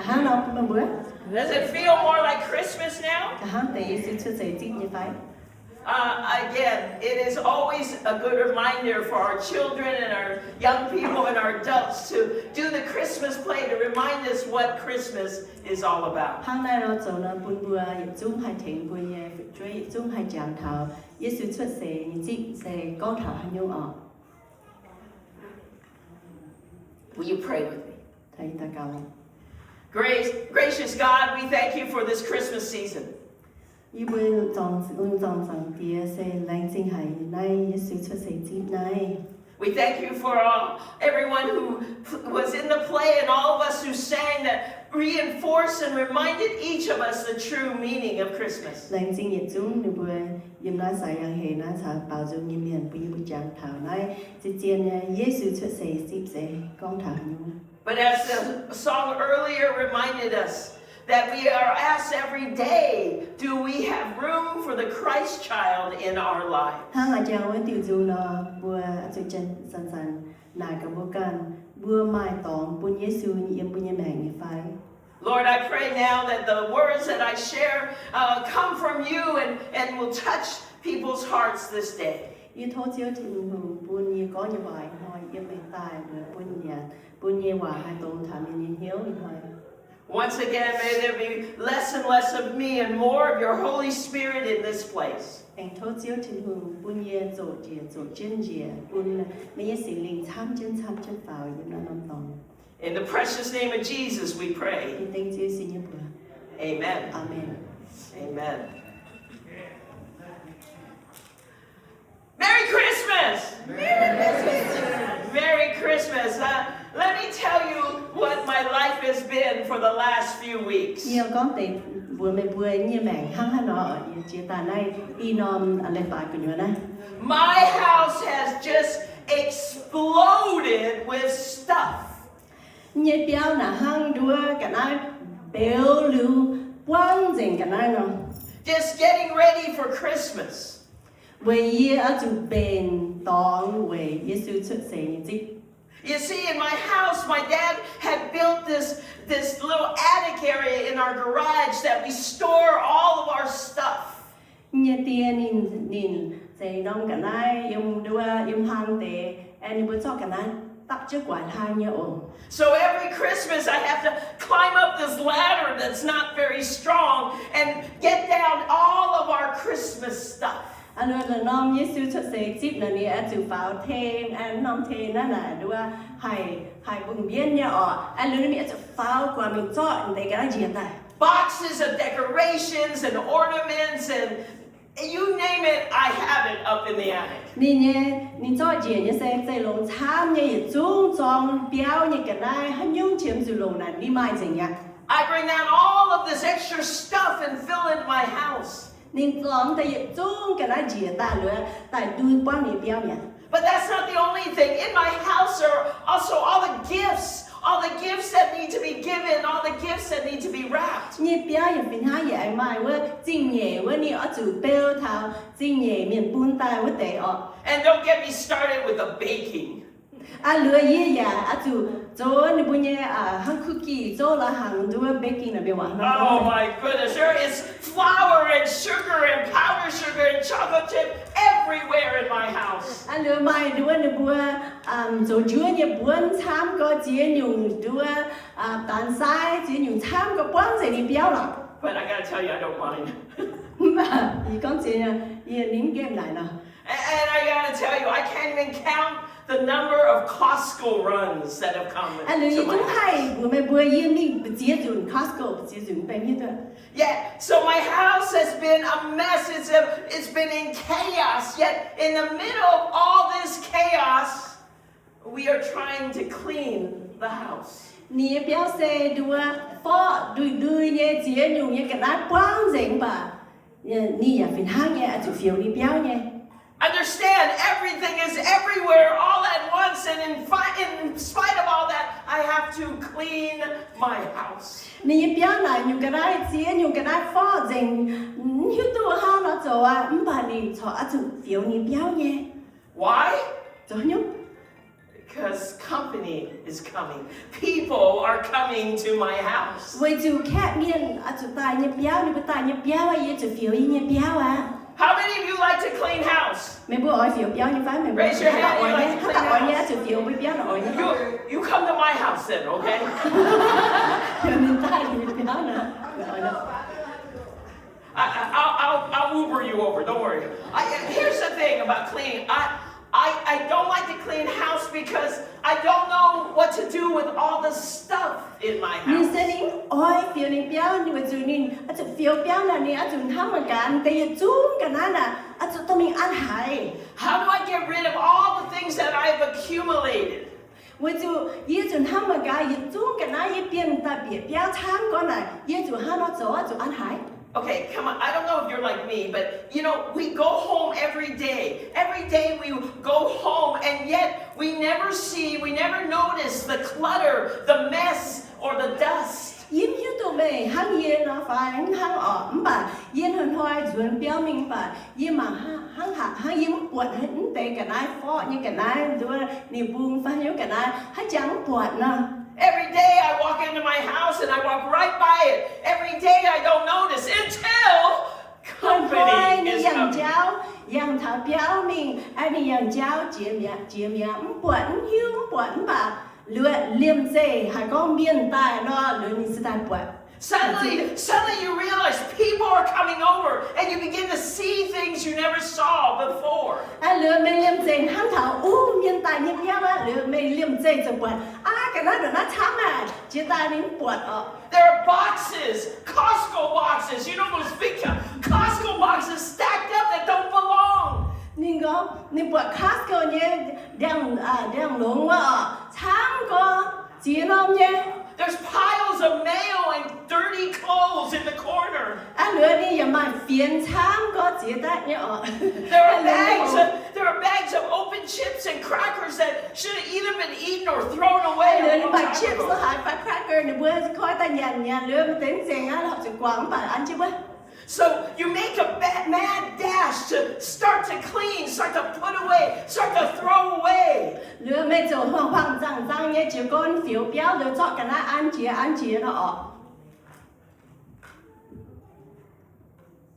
Hnangv nor bun meih mbuo, Does it feel more like Christmas now? Hnangv deix Yesu cuotv seix zipv nyei fai? Uh, again, it is always a good reminder for our children and our young people and our adults to do the Christmas play to remind us what Christmas is all about. Hnangv naaiv nor zoux nor bun mbuo yietc zungv haih tengx mbuo nyei fu'jueiv yietc zungv haih jangx taux Yesu cuotv seix nyei zipv se gorngv taux haaix nyungc oc. Will you pray with me? Taux yie daux gaux. Grace, gracious God, we thank you for this Christmas season. Yie mbuo zorng, zorng Zaangc Diex se laengz zingh haic naaiv Yesu cuotv seix zipv naaiv. We thank you for all, everyone who was in the play and all of us who sang that reinforced and reminded each of us the true meaning of Christmas. Laengz zingh yietc zungv ninh mbuo yiem naaiv saaix yangh heix naaiv caux baaux nzung nyei mienh bun yie mbuo jangx taux naaiv zien-zien nyei Yesu cuotv seix zipv se gorngv taux haaix nyungc. But as the song earlier reminded us, that we are asked every day, do we have room for the Christ child in our lives? Hnangv a'jang wuov diuh nzung nor, mbuo zuqc zanc-zanc naaic gaax mbuo ganh, mbuo maaih dorngx bun Yesu yiem mbuo nyei maengc nyei fai? Lord, I pray now that the words that I share, uh, come from you and, and will touch people's hearts this day. Yie tov Ziouv Tin-Hungh bun yie gorngv nyei waac ih hnoi yiem meih daaih, bun yie, bun yie nyei waac haih dongz taux mienh nyei hnyouv ih hnoi. Once again, may there be less and less of me and more of your Holy Spirit in this place. Aengx tov Ziouv Tin-Hungh bun yie zoqc njiec zoqc jienv njiec, bun meih nyei Singx Lingh camv jienv camv jienv faaux yiem naaiv norm dorngx. In the precious name of Jesus, we pray. Yiem dengv Ziouv Yesu nyei mbuox. Amen. Aamen. Amen. Merry Christmas! Merry Christmas! Uh, let me tell you what my life has been for the last few weeks. Yie gorngv deix mbuox meih mbuo nyei maengc hnangv haaix nor, yie jiex daaih naaiv i norm leiz-baaix gu'nyuoz naaiv. My house has just exploded with stuff. Yie nyei biauv naaic hnangv nduov ga'naaiv beux liuz buangv nzengc ga'naaiv nor. Just getting ready for Christmas. Weic yie oix zuqc mbenc dorngx weic Yesu cuotv seix nyei zipv. You see, in my house, my dad had built this, this little attic area in our garage that we store all of our stuff. Yie nyei die ninh, ninh zeix norm ga'naaiv yiem nduov, yiem hlang deix, aengx ninh mbuo zorqv ga'naaiv dapv jienv guaix hlaang nyei oc. So every Christmas, I have to climb up this ladder that's not very strong and get down all of our Christmas stuff. Aa, lungh norm Yesu cuotv seix zipv naaic, ninh oix zuqc faaux teng, aengx norm teng naaiv naaic nduov haih, haih mbungh mbienv nyei oc. Aa, lungh ninh oix zuqc faaux guaax mingh zorqv deix ga'naaiv njiec daaih. Boxes of decorations and ornaments and you name it, I have it up in the attic. Ninh nyei, ninh zorqv njiec nyei se zeiv-longh camv nyei yietc zungv zorng biauv nyei ga'naaiv, haaix nyungc qiemx zuqc longc naaic ninh maaih nzengc aqv. I bring down all of this extra stuff and fill in my house. Ninh zorng daaih yietc zungv ga'naaiv njiec daaih liuz, daaih ndui buangv ninh biauv mi'aqv. But that's not the only thing. In my house are also all the gifts, all the gifts that need to be given, all the gifts that need to be wrapped. Nyei biauv yaac fih hnangv yaac aengx maaih wuov zingh nyeic wuov ninh oix zuqc beu taux zingh nyeic mienh bun daaih wuov deix oc. And don't get me started with the baking. Aa, liuz yie yaac oix zuqc zoux ninh mbuo nyei, aa, hnangv cookie zouv la'hangx nduov baking naaic mienh waac hnangv. Oh my goodness, there is flour and sugar and powdered sugar and chocolate chip everywhere in my house. Aa, liuz maaih nduov ninh mbuo, um, zoux njuov nyei mbuonv camv gorx, ziex nyungc nduov, aa, daanx sai, ziex nyungc camv gorx buangv nzengc ninh biauv lorqc. But I gotta tell you, I don't mind. Mv baac yie gorngv ziex nyungc, yie ninh mv nqemh naaic nor. And, and I gotta tell you, I can't even count the number of Costco runs that have come to my house. Aa, liuz yie zungv haih mbuox meih mbuo yie mingh mbu'ziex nzunc Costco, mbu'ziex nzunc mv benx hiuv duqv. Yeah, so my house has been a mess. It's a, it's been in chaos. Yet in the middle of all this chaos, we are trying to clean the house. Ninh nyei biauv se nduov forv ndui-ndui nyei, ziex nyungc nyei ga'naaiv buangv nzengc, mv baac ninh yaac fih hnangv nyei oix zuqc fioux ninh biauv nyei. Understand, everything is everywhere all at once, and in fi-, in spite of all that, I have to clean my house. Ninh nyei biauv naaic nyungc ga'naaiv, ziex nyungc ga'naaiv forv nzengc, mv hiuv duqv hnangv nor zoux aqv, mv baac ninh corc oix zuqc fioux ninh biauv nyei. Why? Zoux haaix nyungc? Because company is coming. People are coming to my house. Weic zuqc kaeqv mienh oix zuqc daaih nyei biauv, ninh mbuo daaih nyei biauv aqv, yie zuqc fioux yie nyei biauv aqv. How many of you like to clean house? Meih mbuo oix fioux biauv nyei fai? Meih mbuo haaix dauh oix nyei? Haaix dauh oix nyei oix zuqc fioux mbuo biauv oix nyei? You, you come to my house then, okay? Fioux ninh daaih ninh nyei biauv nor. I, I, I'll, I'll, I'll Uber you over. Don't worry. I, here's the thing about cleaning. I, I, I don't like to clean house because I don't know what to do with all the stuff in my house. Ninh se ninh oix fioux ninh biauv, ninh weic zuqc ninh oix zuqc fioux biauv naaic, ninh oix zuqc hnamv mangc gaax deix yietc zungv ga'naaiv naaic oix zuqc dorh mingh an haic. How do I get rid of all the things that I've accumulated? Weic zuqc yie zuqc hnamv mangc gaax yietc zungv ga'naaiv yie bienh daaih bieqc biauv camv gorngv naaic, yie zuqc hnangv nor zoux, zuqc an haic. Okay, come on. I don't know if you're like me, but you know, we go home every day. Every day we go home, and yet we never see, we never notice the clutter, the mess, or the dust. Yie mv hiuv duqv meih hnangv yie nor fai hnangv orqc, mv baac yie hnoi-hnoi nzuonx biauv mingh, mv baac yie mangc hnangv haaix hnangv yie mv buatc mv deix ga'naaiv forv nyei ga'naaiv nduov, ninh mbung fai nyei ga'naaiv haaix jangx mv buatc nor. Every day I walk into my house and I walk right by it. Every day I don't notice until company is coming. Ninh yangh jauv, yangh taux biauv mingh, ninh yangh jauv jiex mi'aqv, jiex mi'aqv, mv buatc, mv hiuv, mv buatc, mv baac liuz liemh zeih haiz gorngv mienh daaih nor, liuz ninh se daaih buatc. Suddenly, suddenly you realize people are coming over and you begin to see things you never saw before. Liuz meih liemh zeih hnamv taux, uh, mienh daaih nyei biauv aqv, liuz meih liemh zeih ziouc buatc, aav, ga'naaiv ndongc naaiv camv aqv, jiex daaih ninh mv buatc orqc. There are boxes, Costco boxes, you know those big Costco boxes stacked up that don't belong. Ninh gorngv ninh buatc Costco nyei ndiangx, ndiangx-longx wuov orqc, camv gorx, ziex norm nyei. There's piles of mail and dirty clothes in the corner. Aa, liuz ninh yaac maaih fienx camv gorx ziex daaih nyei orqc. There are bags of, there are bags of open chips and crackers that should have either been eaten or thrown away a long time ago. Liuz ninh maaih chips lorqc haaix fai cracker ninh mbuo koi daaih nyanc nyanc liuz maaih deix mv nzengc aqv, horpc zuqc guangc mv baac an jienv wuov. So you make a ba-, mad dash to start to clean, start to put away, start to throw away. Liuz meih ziouc huaang-huaang nzangh-nzangh nyei jiez gorn fioux biauv liuz zorqv ga'naaiv an jiex an jiex nor orqc.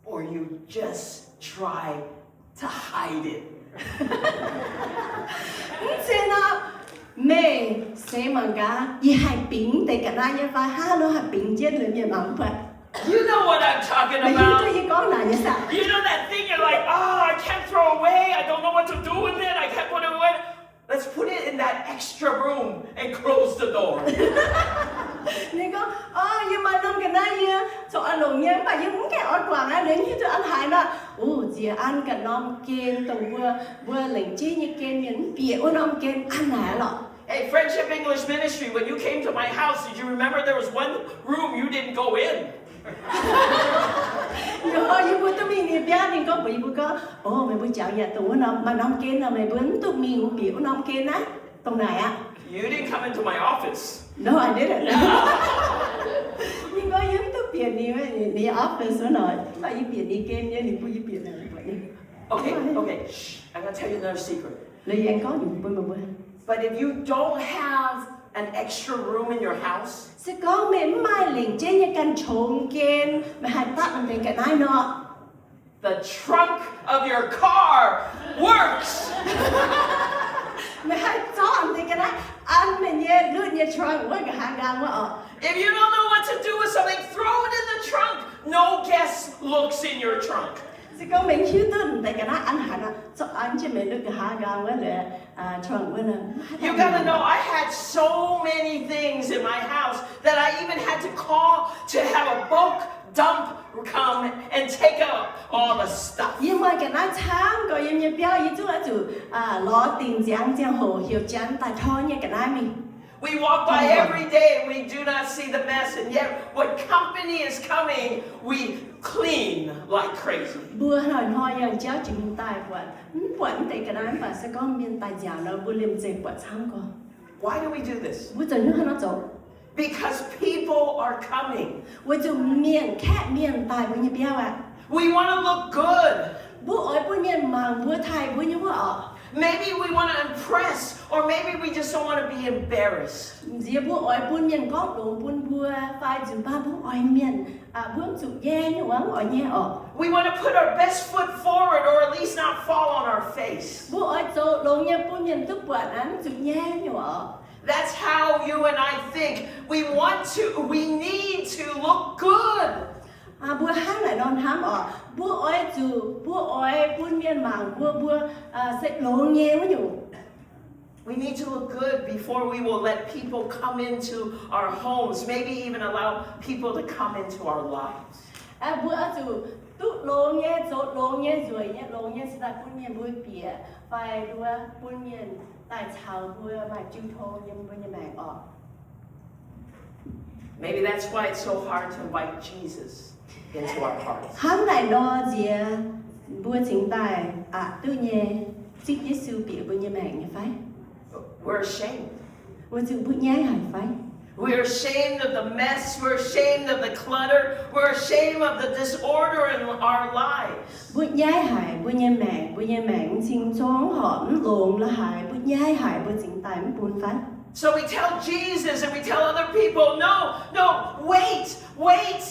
Or you just try to hide it. Mv zeiz nor, meih seix mangc gaax, yie haih bingx deix ga'naaiv nyei fai? Hnangv nor haih bingx jienv liuz mienh mangc mv buatc. You know what I'm talking about. Meih hiuv duqv yie gorngv naaic nyei saah? You know that thing you're like, "Ah, I can't throw away. I don't know what to do with it. I can't put it away." Let's put it in that extra room and close the door. Ninh gorngv, o, yie maaih norm ga'naaiv yie corc oix longc nyei, mv baac yie mv gaengh oix guangc aqv, liuz hiuv duqv an haaix nor. O, ziex an ganh norm gen dongh mbuo, mbuo lengc jeiv nyei gen, mienh mv bieqc wuov norm gen an naaic lorqc. Hey, Friendship English Ministry, when you came to my house, did you remember there was one room you didn't go in? Nor yie mbuo duqv mingh ninh biauv, ninh gorngv mbuox yie mbuo gorngv, o, meih mbuo jangx yaac dongh wuov norm, maaih norm gen nor meih mbuo mv duqv mingh bieqc wuov norm gen aqv. Dongh naaic aqv. You didn't come into my office. Nor, ninh gorngv yie mv duqv bieqc ninh, ninh office wuov nor, mv baac yie bieqc ninh gen nyei, ninh bun yie bieqc naaic mbuox ninh. Okay, okay. Shh. I'm gonna tell you another secret. Liuz yie aengx gorngv nyungc bun meih mbuo. But if you don't have an extra room in your house, se gorngv meih mv maaih lengc jeiv nyei ganh qongx gen, meih haih dapv deix ga'naaiv nor, the trunk of your car works. Meih haih zorqv deix ga'naaiv an meih nyei lutv nyei trunk wuov nqa'haav nqaang wuov orqc. If you don't know what to do with something, throw it in the trunk. No guest looks in your trunk. Se gorngv meih hiuv duqv deix ga'naaiv an haaix nor, zorqv an jienv meih lutv nqa'haav nqaang wuov lorqc, trunk wuov nor. You gotta know, I had so many things in my house that I even had to call to have a bulk dump come and take out all the stuff. Yie maaih ga'naaiv camv gorx yiem yie biauv, yie zungv oix zuqc lorz dingc nziangx ziangh hoc heuc janx daaih tor nyei ga'naaiv mingh. We walk by every day, we do not see the mess, and yet when company is coming, we clean like crazy. Mbuo hnoi-hnoi yangh jauv jiex mingh daaih buatc, mv buatc mv deix ga'naaiv, mv baac se gorngv mienh daaih nziaauc nor, mbuo liemh zeih buatc camv gorx. Why do we do this? Mbuo zoux nyungc haaix nor zoux? Because people are coming. Weic zuqc mienh kaeqv mienh daaih mbuo nyei biauv aqv. We want to look good. Mbuo oix bun mienh mangc mbuo taaih mbuo nyei wuov orqc. Maybe we want to impress, or maybe we just don't want to be embarrassed. Nziex mbuo oix bun mienh gorngv longx bun mbuo, fai nzunc baav mbuo oix mienh, mbuo mv zuqc nyei nyungc, mv oix nyei orqc. We want to put our best foot forward, or at least not fall on our face. Mbuo oix zoux longx nyei bun mienh duqv buatc, mv zuqc nyei nyungc orqc. That's how you and I think. We want to, we need to look good. Mbuo hnangv naaic nor hnamv orqc, mbuo oix zuqc, mbuo oix bun mienh mangc mbuo, mbuo se longx nyei wuov nyungc. We need to look good before we will let people come into our homes, maybe even allow people to come into our lives. Mbuo oix zuqc duqv longx nyei, zoux longx nyei, nzueic nyei, longx nyei cingx daaih bun mienh mbuo bieqc, fai nduov bun mienh daaih caux mbuo maaih jiu tong yiem mbuo nyei maengc orqc. Maybe that's why it's so hard to invite Jesus into our hearts. Hnangv naaic nor nziex mbuo cingx daaih aqc duqv nyei zipv Yesu bieqc mbuo nyei maengc nyei fai? We're ashamed. Weic zuqc mbuo nyaiv haic fai? We're ashamed of the mess. We're ashamed of the clutter. We're ashamed of the disorder in our lives. Mbuo nyaiv haic mbuo nyei maengc, mbuo nyei maengc m'zing zong horpc mv longx la'haaix, mbuo nyaiv haic mbuo cingx daaih mv bun fai? So we tell Jesus and we tell other people, no, no, wait, wait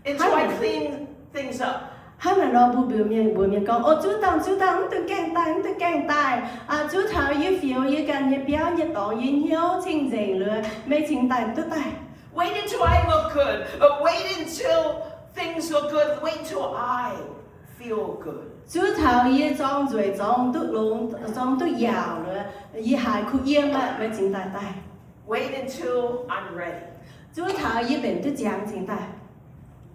until I clean things up. Hnangv naaic nor mbuo mbuox mienh, mbuox mienh gorngv, o, zuov dangh, zuov dangh, mv dungx gaengh daaih, mv dungx gaengh daaih. Zuov taux yie fioux yie ganh nyei biauv nyei dorngx, yie hnyouv cing-nzengc liuz, meih cingx daaih duqv daaih. Wait until I look good. Wait until things look good. Wait until I feel good. Zuov taux yie zorng nzueic, zorng duqv longx, zorng duqv yaauc liuz, yie haiz kuh yiem aqv, meih cingx daaih daaih. Wait until I'm ready. Zuov taux yie benx duqv ziangx cingx daaih.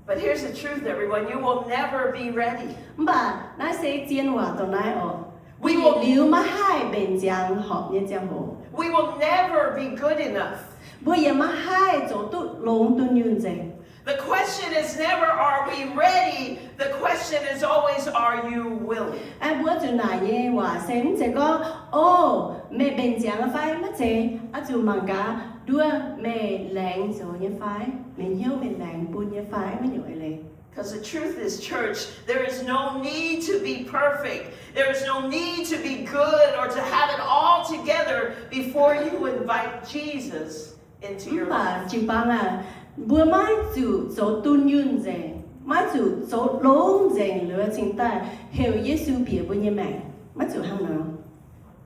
But here's the truth, everyone. You will never be ready. Mv baac naaiv se zien waac dongh naaiv oc. Mbuo yietc liuz maiv haih mbenc ziangx horpc nyei ziangh hoc. We will never be good enough. Mbuo yaac maiv haih zoux duqv longx dunh yunh nzengc. The question is never, are we ready? The question is always, are you willing? Mbuo zuqc naaic nyei waac se mv zeiz gorngv, o, meih mbenc ziangx fai maiv zeiz, oix zuqc mangc gaax nduov meih laengz zoux nyei fai, meih hnyouv meih laengz bun nyei fai, maiv nyungc eix leiz. Because the truth is, church, there is no need to be perfect. There is no need to be good or to have it all together before you invite Jesus into your life. Mv baac jiu-baang aah, mbuo maiv zuqc zoux dunh yunh nzengc, maiv zuqc zoux longx nzengc liuz cingx daaih heuc Yesu bieqc mbuo nyei maengc. Maiv zuqc hnangv nor.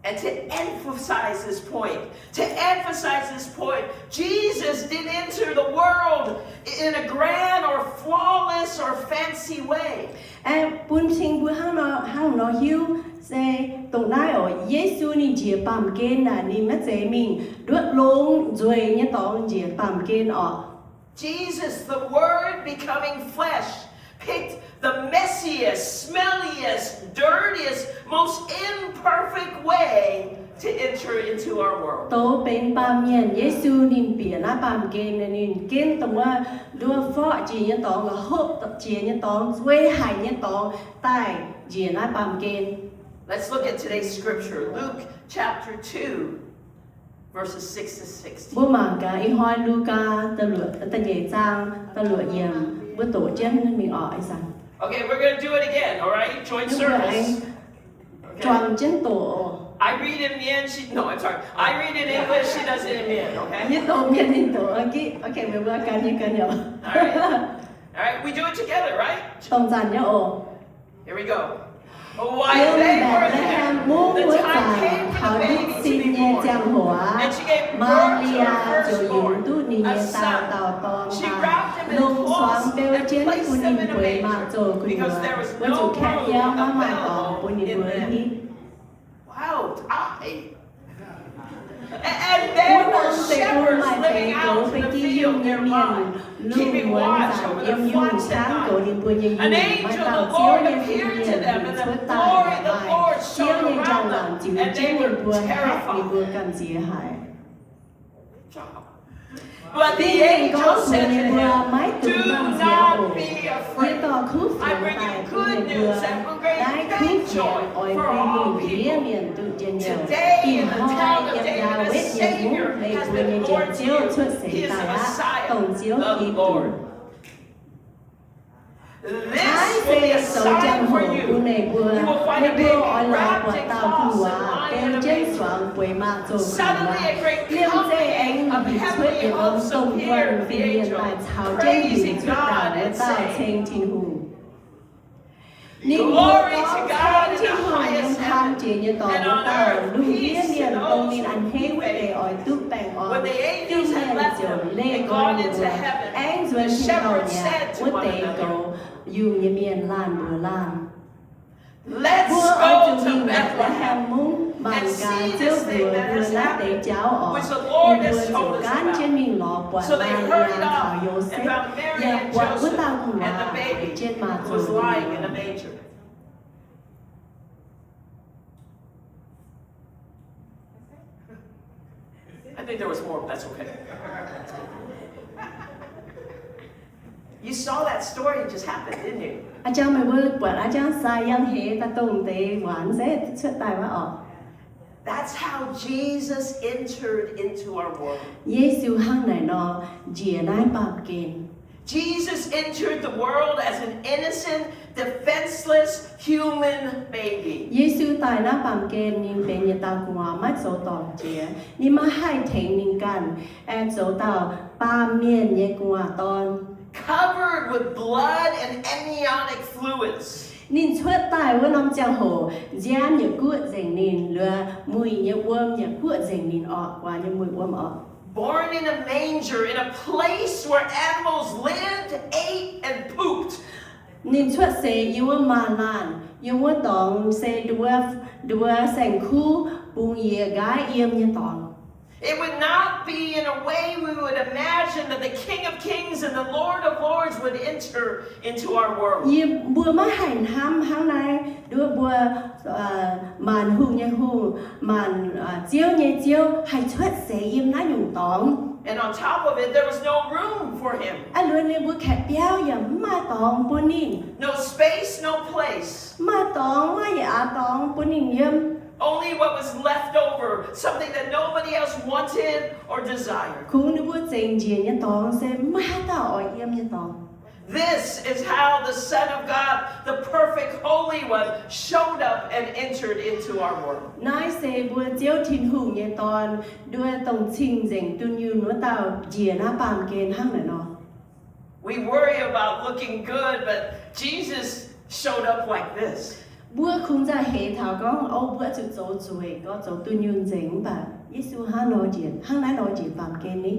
And to emphasize this point, to emphasize this point, Jesus didn't enter the world in a grand or flawless or fancy way. Aengx bun cing mbuo hnangv nor, hnangv nor hiuv se dongh naaiv oc, Yesu ninh njiec baamh gen naaic ninh maiv zeiz mingh nduov longx nzueic nyei dorngx njiec baamh gen oc. Jesus, the Word becoming flesh, picked the messiest, smelliest, dirtiest, most imperfect way to enter into our world. Douz benx baamh mienh, Yesu ninh bieqc naaiv baamh gen, ninh ginv dongh wuov nduov forqv jiex nyei dorngx, la'hopv jiex nyei dorngx, zueiz haic nyei dorngx daaih njiec naaiv baamh gen. Let's look at today's scripture, Luke chapter two, verses six to sixteen. Mbuo mangc gaax ih hnoi Lugaa da'luoqc, da'nyeic zaang da'luoqc yiemc, mbuo doqc jienv mingh oc, ih zanc. Okay, we're gonna do it again, all right? Joint service. Juangc jienv doqc oc. I read in Mien, she, no, I'm sorry. I read in English, she does it in Mien, okay? Yie doqc Mien, ninh doqc Giqv. Okay, mbuo gan nyei, gan nyei. All right. All right, we do it together, right? Dongh zanc nyei oc. Here we go. Yiem Mbetc^le^hem mungv wuov zanc, taux ndutv sin nyei ziangh hoc aqv, Maa^li^yaa ziouc yungz duqv ninh nyei daauh dauh dorn daaih, longc suangx beu jienv bun ninh bueix maah zoux gu'nyuoz, weic zuqc kaeqv biauv maiv maaih dorngx bun ninh mbuo hitv. Wuov norm deic-bung maaih deix goux ba'gi yungh nyei mienh, lungh muonz zanc yiem yungh caangv goux ninh mbuo nyei yungh. Maaih dauh Ziouv nyei fin-mienh cuotv daaih, maaih Ziouv nyei njang-laangc ziux jienv ninh mbuo, haeqv ninh mbuo gamh nziex haic. Tin-Hungh gorngv mbuox ninh mbuo, maiv dungx gamh nziex oc. Yie dorh kuv fienx daaih bun ninh mbuo. Naaiv kuv fienx oix bun mienh mienh duqv njien-youh. Ih hnoi yiem Ndaawitv nyei mungv, meih mbuo nyei Njoux Ziouv cuotv seix daaih aqv, dongh Ziouv Giduc. Naaiv se zoux ziangh hoc bun meih mbuo. Meih mbuo oix lorz buatc dauh gu'nguaaz beu jienv suangx bueix maaz-zoh gu'nguaaz. Liemh zeih aengx hinc cuotv yietc norm domh guanh fin-mienh daaih caux jienv hinc cuotv ndaangc wuov dauh ceng Tin-Hungh. Ninh mbuo gorngv, Ceng Tin-Hungh yiem hnam jiex nyei dorngx wuov dauh. Lungh ndiev mienh dongh ninh a'hneiv wuov deix oix duqv baengh orn. Fin-mienh ziouc leih gorn-ndoqv aengv nzuonx tin-dorngh mi'aqv. Wuov deix goux yungh nyei mienh laanh mbuox laanh, Mbuo oix zuqc mingh Mbetc^le^hem Mungv mangc gaax Ziouv mbuox mbuo naaiv deix jauv oc. Ninh mbuo ziouc gaanv jienv mingh lorz buatc Maa^li^yaa caux Yosepv, yaac buatc wuov dauh gu'nguaaz haiz jienv maaz-zoh. I think there was more, but that's okay. You saw that story just happen, didn't you? A'jang meih mbuo buatc a'jang sai yangh heix daaih dongh deix waanc zeiv cuotv daaih wuov oc. That's how Jesus entered into our world. Yesu hnangv naaic nor njiec naaiv baamh gen. Jesus entered the world as an innocent, defenseless human baby. Yesu daaih naaiv baamh gen ninh benx yietc dauh gu'nguaaz maiv zoux dorngc jiex. Ninh maiv haih tengx ninh ganh, aengx zoux dauh baamh mienh nyei gu'nguaaz dorn. Covered with blood and amniotic fluids. Ninh cuotv daaih wuov norm ziangh hoc nziaamv yietc guoqv nzengc ninh, luoz muic nyei wuom yietc guoqv nzengc ninh orqc, guaax nyei muic wuom orqc. Born in a manger, in a place where animals lived, ate, and pooped. Ninh cuotv seix yiem wuov maaz-laanh, yiem wuov dorngx se nduov saeng-kuv bungx yiez nqaaix yiem nyei dorngx. It would not be in a way we would imagine that the King of Kings and the Lord of Lords would enter into our world. Yie mbuo maiv haih hnamv hnangv naaiv, nduov mbuo Maanc hungh nyei Hungh, maanc ziouv nyei Ziouv haih cuotv seix yiem naaiv nyungc dorngx. And on top of it, there was no room for him. Aa, luonx ninh mbuo kaeqv biauv yaac mv maaih dorngx bun ninh. No space, no place. Mv maaih dorngx, mv maaih yietc aav dorngx bun ninh yiem. Only what was left over, something that nobody else wanted or desired. Kungx ninh mbuo zengc njiec nyei dorngx se maiv haaix dauh oix yiem nyei dorngx. This is how the Son of God, the perfect Holy One, showed up and entered into our world. Naaiv se mbuo Ziouv Tin-Hungh nyei Dorn, nduov dongh cing-nzengc dunh yunh wuov dauh njiec naaiv baamh gen hnangv naaic nor. We worry about looking good, but Jesus showed up like this. Mbuo kungx nzauh heix taux gorngv, o, mbuo zuqc zoux zueiz, gorngv zoux dunh yunh nzengc, mv baac Yesu hnangv nor njiec, hnangv naaiv nor njiec baamh gen ni.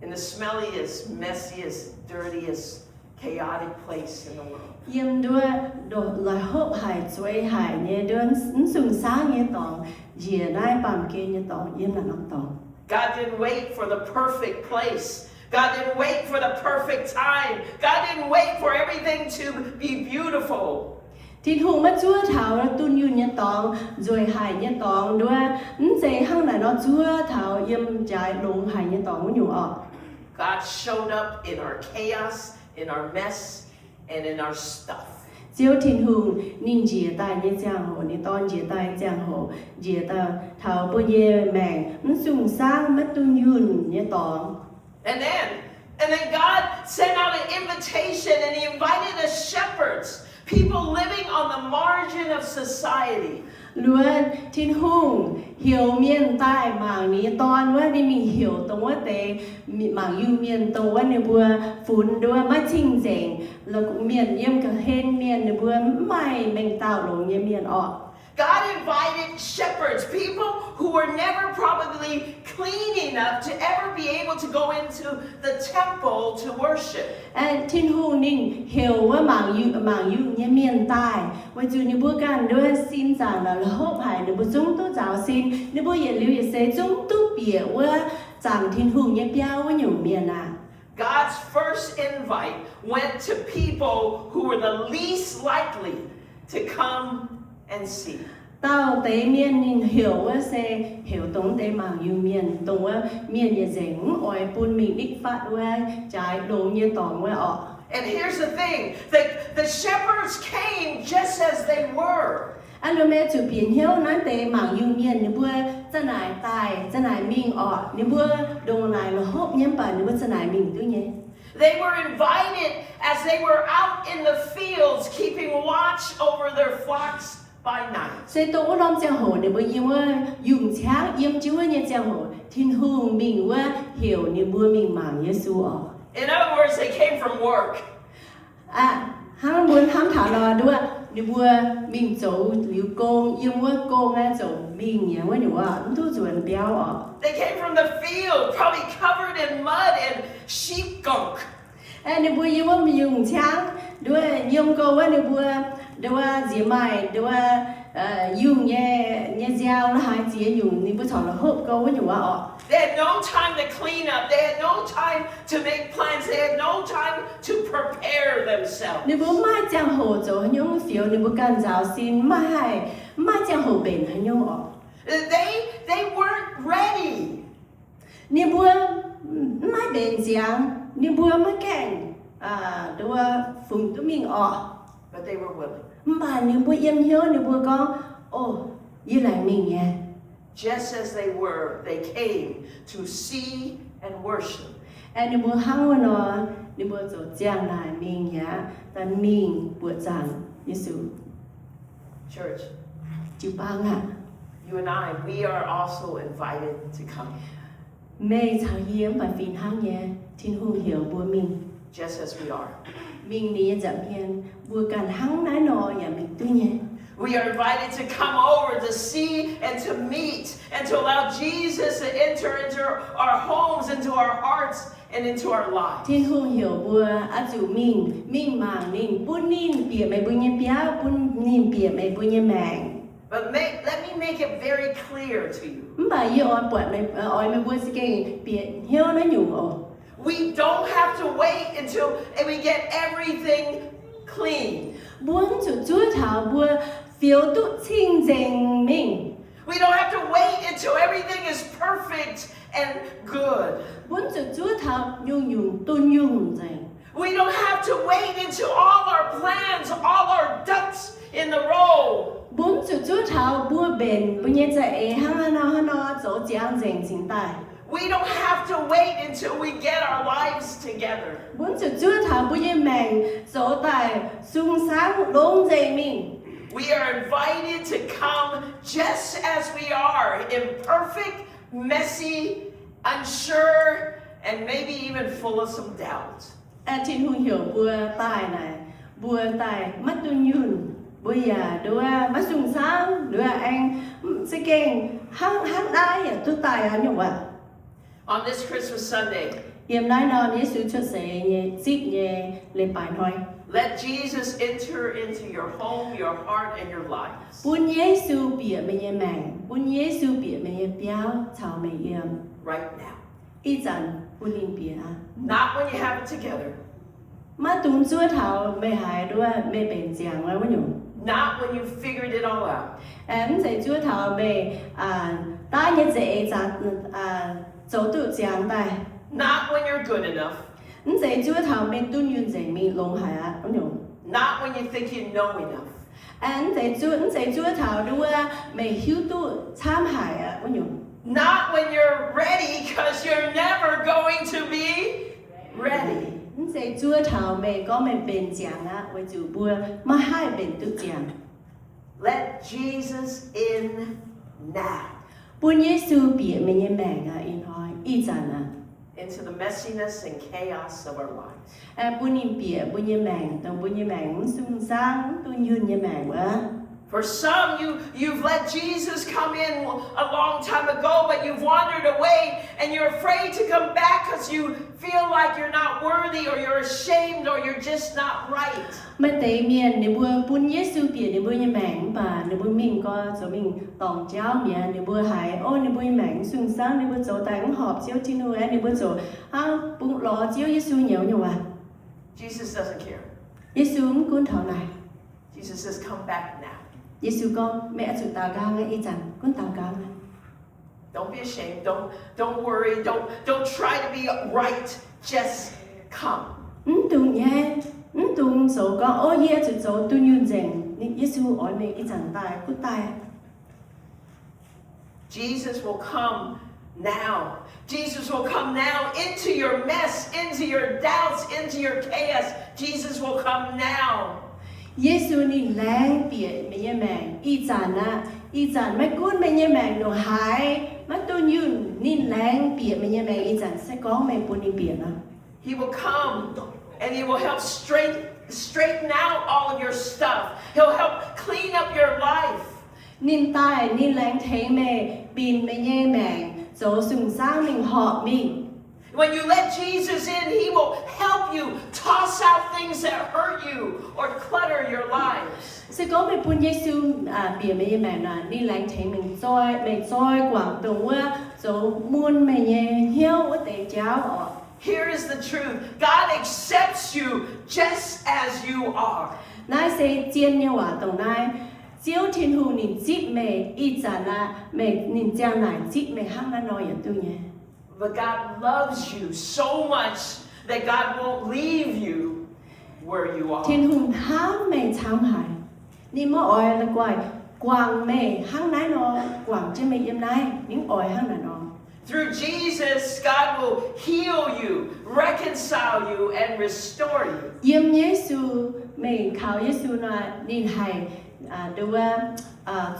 In the smelliest, messiest, dirtiest, chaotic place in the world. Yiem nduov la'hopv haic, zueiz haic nyei, nduov mv sung saangv nyei dorngx, njiec naaiv baamh gen nyei dorngx, yiem naaiv norm dorngx. God didn't wait for the perfect place. God didn't wait for the perfect time. God didn't wait for everything to be beautiful. Tin-Hungh maiv zuov taux dunh yunh nyei dorngx, nzueic haic nyei dorngx, nduov mv zeiz hnangv naaic nor zuov taux yiem jaaix longx haic nyei dorngx wuov nyungc orqc. God showed up in our chaos, in our mess, and in our stuff. Ziouv Tin-Hungh ninh njiec daaih nyei ziangh hoc, ninh Dorn njiec daaih nyei ziangh hoc, njiec daaih taux mbuo nyei maengc mv sung saangv, maiv dunh yunh nyei dorngx. And then, and then God sent out an invitation and he invited the shepherds, people living on the margin of society. Luoqc Tin-Hungh heuc mienh daaih mangc ninh nyei Dorn wuov, ninh mingh heuc dongh wuov deix mangc yungh mienh, dongh wuov ninh mbuo funx nduov maiv cing-nzengc, mienh yiem ga'hlen mienh, ninh mbuo mv maaih mengh dauh longx nyei mienh orqc. God invited shepherds, people who were never probably clean enough to ever be able to go into the temple to worship. Tin-Hungh ninh heuc wuov mangc yungh, mangc yungh nyei mienh daaih, weic zuqc ninh mbuo ganh nduov sin zaangc naaic la'hopv haic, ninh mbuo zungv duqv nzaaux sin, ninh mbuo yietc liuz yietc seix zungv duqv bieqc wuov zaangc Tin-Hungh nyei biauv wuov nyungc mienh aqv. God's first invite went to people who were the least likely to come and see. Dauh deix mienh ninh heuc wuov se heuc dongh deix mangc yungh mienh, dongh wuov mienh yietc nzengc mv oix bun mingh nitv fatv wuov jaaix longx nyei dorngx wuov orqc. And here's the thing, the, the shepherds came just as they were. Aa, lo me zuqc bieqc hnyouv naaiv deix mangc yungh mienh ninh mbuo za'naaic daaih, za'naaic mingh orqc. Ninh mbuo ndongc naaic la'hopv nyei mv baac ninh mbuo za'naaic mingh duqv nyei. They were invited as they were out in the fields keeping watch over their flocks by night. Se dongh wuov norm ziangh hoc ninh mbuo yiem wuov yungh ciangv, yiem jienv wuov nyei ziangh hoc, Tin-Hungh mingh wuov heuc ninh mbuo mingh mangc Yesu oc. In other words, they came from work. Hnangv mbuo hnamv taux nor, nduov, ninh mbuo mingh zoux liuz gong, yiem wuov gong aeqv, zoux mingh nyei wuov nyungc, mv duqv nzuonx biauv oc. They came from the field, probably covered in mud and sheep gunk. Ninh mbuo yiem wuov yungh ciangv, nduov, yiem gong wuov ninh mbuo, nduov, nziex maaih, nduov, yungh nyei, nyei nziaaux la'haaix ziex nyungc, ninh mbuo corc la'hopv gong wuov nyungc aqv oc. They had no time to clean up. They had no time to make plans. They had no time to prepare themselves. Ninh mbuo mv maaih ziangh hoc zoux haaix nyungc fioux ninh mbuo ganh nzaaux sin, mv maaih, mv maaih ziangh hoc mbenc haaix nyungc oc. They, they weren't ready. Ninh mbuo mv maaih mbenc ziangx, ninh mbuo maiv gaengh, nduov, fungx duqv mingh oc. But they were willing. Mv baac ninh mbuo yiem hnyouv ninh mbuo gorngv, O, yie laengz mingh nyei. Just as they were, they came to see and worship. Aeqv, ninh mbuo hnangv wuov nor, ninh mbuo zoux ziangh naaic mingh aqv, daaih mingh buoqc zaangc Yesu. Church, jiu-baang aah, you and I, we are also invited to come. Meih caux yie mv baac fih hnangv nyei, Tin-Hungh heuc mbuo mingh. Just as we are. Mingh ninh nyei nza'hmien, mbuo ganh hnangv naaiv nor yaac mingh duqv nyei. We are invited to come over to see and to meet and to allow Jesus to enter into our homes, into our hearts, and into our lives. Tin-Hungh heuc mbuo oix zuqc mingh, mingh mangc ninh, bun ninh bieqc meih mbuo nyei biauv, bun ninh bieqc meih mbuo nyei maengc. But make, let me make it very clear to you. Mv baac yie oix buatc meih, oix meih mbuo za'gengh bieqc hnyouv naaiv nyungc oc. We don't have to wait until we get everything clean. Mbuo mv zuqc zuov taux mbuo fioux duqv cing-nzengc mingh. We don't have to wait until everything is perfect and good. Mbuo mv zuqc zuov taux nyungc-nyungc dunh yunh nzengc. We don't have to wait until all our plans, all our ducks in the row. Mbuo mv zuqc zuov taux mbuo mbenc mbuo nyei za'eix hnangv haaix nor hnangv nor zoux ziangx nzengc cingx daaih. We don't have to wait until we get our lives together. Mbuo mv zuqc zuov taux mbuo nyei maengc zoux daaih sung-saangv longx nzengc mingh. We are invited to come just as we are, imperfect, messy, unsure, and maybe even full of some doubt. Tin-Hungh heuc mbuo daaih naaic, mbuo daaih maiv dunh yunh, mbuo yaac nduov maiv sung-saangv, nduov aengx za'gengh hnangv, hnangv naaiv yaac duqv daaih aqv nyungc aqv. On this Christmas Sunday, yiem naaiv norm Yesu cuotv seix nyei zipv nyei leiz-baaix hnoi, let Jesus enter into your home, your heart, and your lives. Bun Yesu bieqc meih nyei maengc, bun Yesu bieqc meih nyei biauv caux meih yiem. Right now. Ih zanc bun ninh bieqc aqv. Not when you have it together. Maiv dungx zuov taux meih haiz nduov meih mbenc ziangx wuov nyungc. Not when you figured it all out. Mv zeiz zuov taux meih daav nyei za'eix zoux duqv ziangx daaih. Not when you're good enough. Mv zeiz zuov taux meih dunh yunh nzengc mingh longx haic aqv wuov nyungc. Not when you think you know enough. Mv zeiz zuov, mv zeiz zuov taux nduov meih hiuv duqv camv haic aqv wuov nyungc. Not when you're ready, 'cause you're never going to be ready. Mv zeiz zuov taux meih gorngv meih mbenc ziangx aqv, weic zuqc mbuo maiv haih mbenc duqv ziangx. Let Jesus in now. Bun Yesu bieqc meih nyei maengc aqv, ih hnoi, ih zanc aqv. Into the messiness and chaos of our lives. Bun ninh bieqc mbuo nyei maengc, dongh mbuo nyei maengc mv sung-saangv, mv dunh yunh nyei maengc wuov. For some, you, you've let Jesus come in a long time ago, but you've wandered away, and you're afraid to come back 'cause you feel like you're not worthy, or you're ashamed, or you're just not right. Maaih deix mienh ninh mbuo bun Yesu bieqc ninh mbuo nyei maengc mv baac ninh mbuo mingh gau zoux mingh dorngc jauv mi'aqv. Ninh mbuo haiz, o, ninh mbuo nyei maengc mv sung-saangv, ninh mbuo zoux daaih mv horpc Ziouv Tin-Hungh, ninh mbuo zoux hnangv bungx lorz Ziouv Yesu nyei wuov nyungc waac. Jesus doesn't care. Yesu mv gunv taux naaic. Jesus says, come back now. Yesu gorngv, meih oix zuqc daaux nqaang aqv, ih zanc gunv daaux nqaang aqv. Don't be ashamed. Don't, don't worry. Don't, don't try to be right. Just come. Mv dungx nyaiv, mv dungx zoux gorngv, o, yie zuqc zoux dunh yunh nzengc. Yesu oix meih ih zanc daaih, gunv daaih. Jesus will come Now. Jesus will come now into your mess, into your doubts, into your chaos. Jesus will come now. Yesu ninh laengz bieqc meih nyei maengc ih zanc aqv. Ih zanc maiv gunv meih nyei maengc ndongc haaix maiv dunh yunh, ninh laengz bieqc meih nyei maengc ih zanc se gorngv meih bun ninh bieqc nor. He will come and he will help straight, straighten out all of your stuff. He'll help clean up your life. Ninh daaih, ninh laengz tengx meih binc meih nyei maengc zoux sung-saangv mingh horpc mingh. When you let Jesus in, he will help you toss out things that hurt you or clutter your lives. Se gorngv meih bun Yesu bieqc meih nyei maengc nor, ninh laengz tengx meih zoi, meih zoi guangc dongh wuov zoux mun meih nyei hnyouv wuov deix jauv oc. Here is the truth. God accepts you just as you are. Naaiv se zien nyei waac dongh naaiv. Ziouv Tin-Hungh ninh zipv meih ih zanc aqv. Meih, ninh ziangh naaic zipv meih hnangv naaiv nor yietc duqv nyei. But God loves you so much that God won't leave you where you are. Tin-Hungh hnamv meih camv haic. Ninh maiv oix la'guaih guangc meih hnangv naaiv nor, guangc jienv meih yiem naaiv. Ninh mv oix hnangv naaiv nor. Through Jesus, God will heal you, reconcile you, and restore you. Yiem Yesu, meih kaux Yesu nor, ninh haih nduov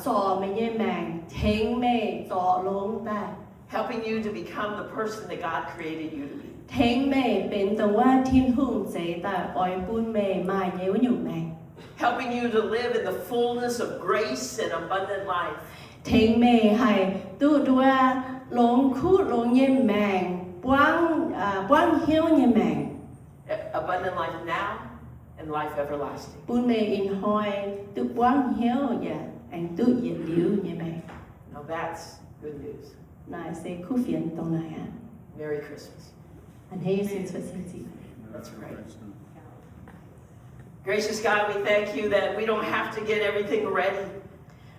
zorc meih nyei maengc, tengx meih zorc longx daaih. Helping you to become the person that God created you to be. Tengx meih benx dongh wuov Tin-Hungh zeix daaih oix bun meih maaih nyei wuov nyungc maengc. Helping you to live in the fullness of grace and abundant life. Tengx meih haih duqv nduov longx kuv longx nyei maengc, buangv, buangv hnyouv nyei maengc. Abundant life now and life everlasting. Bun meih ih hnoi duqv buangv hnyouv yaac aengx duqv yietc liuz nyei maengc. Now that's good news. Naaiv se kuv fienx dongh naaiv aqv. Merry Christmas. A'hneiv Yesu cuotv seix zingh. Let's pray. Gracious God, we thank you that we don't have to get everything ready,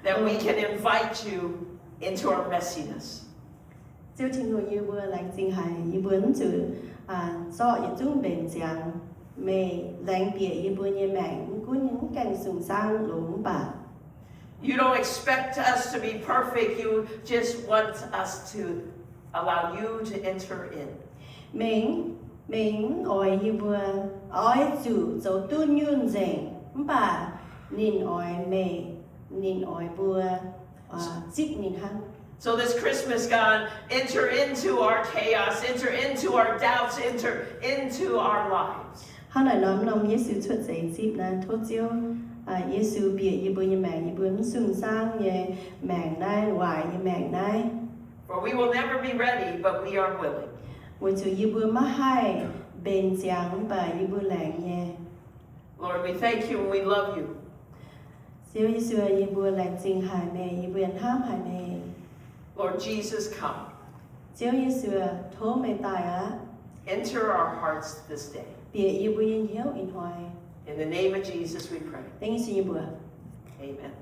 that we can invite you into our messiness. Ziouv Tin-Hungh, yie mbuo laengz zingh haic, yie mbuo mv zuqc zorqv yietc zungv mbenc ziangx. Meih laengz bieqc yie mbuo nyei maengc, mv gunv mv gaengh sung-saangv longx mv baac You don't expect us to be perfect. You just want us to allow you to enter in. Meih, meih mv oix yie mbuo oix zuqc zoux dunh yunh nzengc, mv baac ninh oix meih, ninh oix mbuo zipv ninh hnangv. So this Christmas, God, enter into our chaos, enter into our doubts, enter into our lives. Hnangv naaic nor, norm Yesu cuotv seix zipv naaiv, tov Ziouv Yesu bieqc yie mbuo nyei maengc, yie mbuo mv sung-saangv nyei maengc naaiv, waaic nyei maengc naaiv. For we will never be ready, but we are willing. Weic zuqc yie mbuo maiv haih mbenc ziangx, mv baac yie mbuo laengz nyei. Lord, we thank you and we love you. Ziouv Yesu, yie mbuo laengz zingh haic meih, yie mbuo hnamv haic meih. Lord Jesus, come. Ziouv Yesu, tov meih daaih aqv. Enter our hearts this day. Bieqc yie mbuo nyei hnyouv ih hnoi. In the name of Jesus, we pray. Dengv Yesu nyei mbuox. Amen.